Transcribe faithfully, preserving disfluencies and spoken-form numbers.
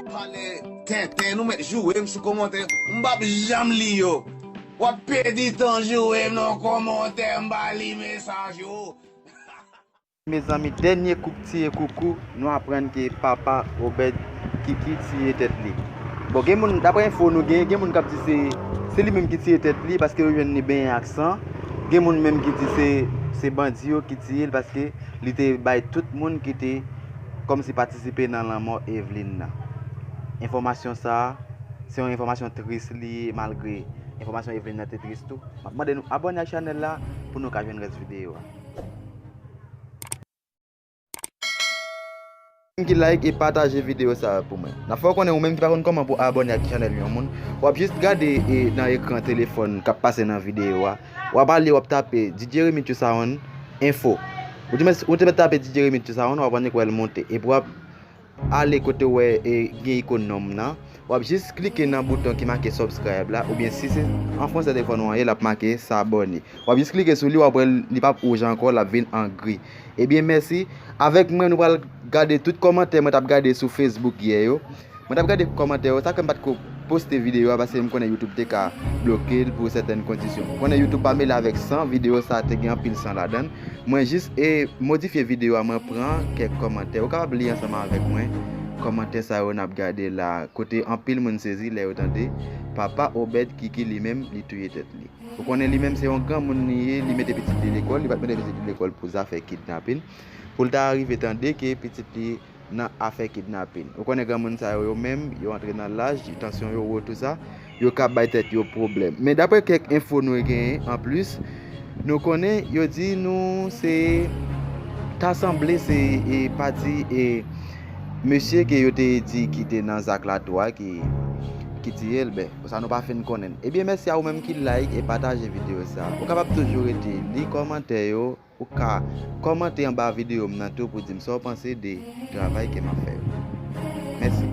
Pale tenten, nou mèt joure m sou kòmantè. M p ap janm li yo. W ap pèdi tan joure m nan kòmantè, m pa li mesaj yo. Mezanmi, dènye kou k tiye koukou, nou aprann ke papa Obed Kiki tiye tèt li. Bon, gen moun, daprè enfo nou gen, gen moun k ap di se, se li menm ki tiye tèt li paske yo jwenn li benyen ak san. Gen moun menm ki di se, se bandi yo ki tiye l paske li te bay tout moun ki te kòmsi patisipe nan lanmò Eveline nan. Enfòmasyon sa a, se yon enfòmasyon tris li ye, malgre enfòmasyon Eveline nan te tris tou. M ap mande nou abòne ak chanèl la pou nou ka jwenn rès videyo a. Ki like e pataje videyo sa a pou mwen. N ap fè w konnen ou menm ki pa konn kòman pou abòne ak chanèl yon moun, w ap jis gade e, nan ekran telefòn k ap pase nan videyo a. W ap ale, w ap tape D J Remix to Sound info. Ou te mèt, ou te mèt tape D J Remix to Sound, w ap wè l monte. Epi w ap ale kote w wè e, gen ikòn non m nan. W ap jis klike nan bouton ki make subscribe la, oubyen si se an fransè telefòn ou an ye, l ap make s'abonner. W ap jis klike sou li, w ap wè li p ap wouj ankò, l ap vin an gri. Ebyen, mèsi. Avèk mwen, nou pral gade tout kòmantè mwen t ap gade sou Facebook yè yo. Mwen t ap gade kòmantè yo, sa fè m pa t ko poste videyo a, paske m konnen YouTube te ka bloke l pou sètèn kondisyon. Ou konnen YouTube pa mele avèk san, videyo sa a te gen anpil san ladan l. Mwen jis e modifye videyo a, mwen pran kèk kòmantè. Ou kapab li ansanm avèk mwen kòmantè sa yo n ap gade la, kote anpil moun sezi lè yo tande papa Obed Kiki li menm li touye tèt li. Ou konnen li menm se yon granmoun li ye, li mete pitit li lekòl, li pa t mete pitit li lekòl pou zafè kidnapin, pou l ta rive tande ke pitit li nan afè kidnapin. Ou konnen granmoun sa yo, yo menm, yo antre nan laj, tansyon yo wo, tou sa, yo ka bay tèt yo pwoblèm. Men daprè kèk enfo nou genyen anplis, nou konnen yo di nou se, ta sanble se e pati e mesye ke yo te di ki te nan zak la tou a ki, ki tiye l, ben, sa nou pa fin konnen. Ebyen, mèsi a ou menm ki like e pataje videyo sa. Ou kapab toujou rete li kòmantè yo, ou ka kòmante anba videyo m nan tou pou di m sa w panse de travay ke m ap fè yo. Mèsi.